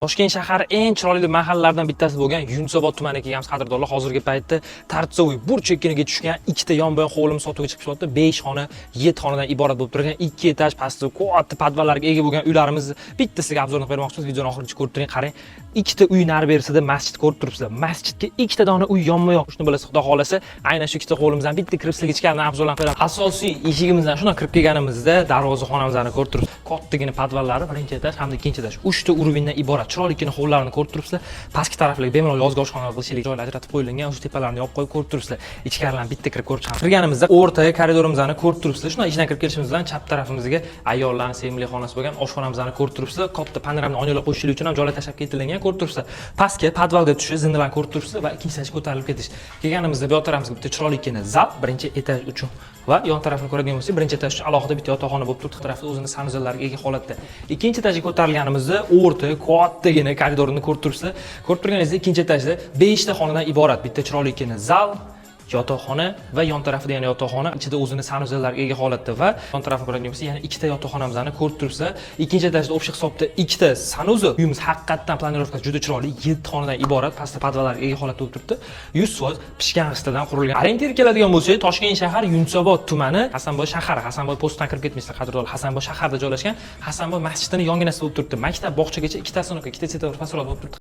Toshkent shahari eng chiroyli mahallalardan bittasi bo'lgan Yunusobod tumaniga kelganmiz, qadrdonlar. Hozirgi paytda Торцовый burch chekkiniga tushgan ikkita yonma-yon hovlimiz sotuvga chiqib ketyapti. 5 xona, 7 xonadan iborat bo'lib turgan 2 etaj, pastda katta podvallarga ega bo'lgan uylarimiz bittasiga обзор ni qilib bermoqchimiz. Videoni oxirigacha ko'rib turing, qarang. Ikkita uy nari berisida masjid ko'rib turibsizlar. Masjidga ikkita dona uy yonma-yon. Shuni bilasiz, Xudo xolasa, aynan shu ikkita hovlimizdan bitta kirib sizlarga ichkaridan обзор larni qo'yamiz. Asosiy eshigimizdan shundan kirib kelganimizda darvoza xonamizni ko'rib turibsiz. Kattagina podvallari, birinchi etaj hamda ikkinchi etaj. 3 ta уровень dan iborat. Chiroyligina hovlilarni ko'rib turibsizlar. Pastki taraflarga bemalol yozgi oshxona qilishlik joylar ajratib qo'yilgan. O'sha tepalarni yopib qo'yib ko'rib turibsizlar. Ichkaridan bitta kirib ko'rib chiqamiz. Kirganimizda o'rtaga koridorimizni ko'rib turibsizlar. Shundan ichidan kirib kelishimiz bilan chap tarafimizga ayollarning sevimli xonasi bo'lgan oshxonamizni ko'rib turibsizlar. Katta panoramli oynalar qo'yishlik uchun ham joylar tashlab ketilgan, ko'rib turibsizlar. Pastga podvalga tushish zinalarni ko'rib turibsizlar va ikkinchi etajga ko'tarilib ketish. Kelganimizda bu yoq tarafimizga bitta chiroyligina zal, birinchi etaj uchun va yon tarafini ko'radigan bo'lsak, birinchi etaj uchun alohida bitta yotoqxona bo'lib turibdi. Tarafda o'zini санузел lariga ega holatda. Ikkinchi etajga ko'tarilganimizda o'rta kattagina koridorni ko'rib turibsizlar. Ko'rib turganingizdek, ikkinchi etajda 5 ta xonadan iborat bitta chiroyligina zal, yotoqxona va yon tarafida yana yotoqxona, ichida o'zini санузел lariga ega holatda va yon tarafini ko'radigan bo'lsak, yana ikkita yotoqxonamizni ko'rib turibsizlar. Ikkinchi etajda общий hisobda ikkita санузел. Uyimiz haqiqatdan планировка si juda chiroyli, 7 xonadan iborat, pastda podvallarga ega holatda bo'lib turibdi. 100% pishgan g'ishtdan qurilgan. Ориентир keladigan bo'lsak, Toshkent shahar, Yunusobod tumani, Hasanboy shahari, Hasanboy postdan kirib ketmaysizlar, qadrdonlar. Hasanboy shaharda joylashgan, Hasanboy masjidining yonginasida bo'lib turibdi. Maktab, bog'chagacha ikkita остановка, ikkita svetofor bo'lib turibdi.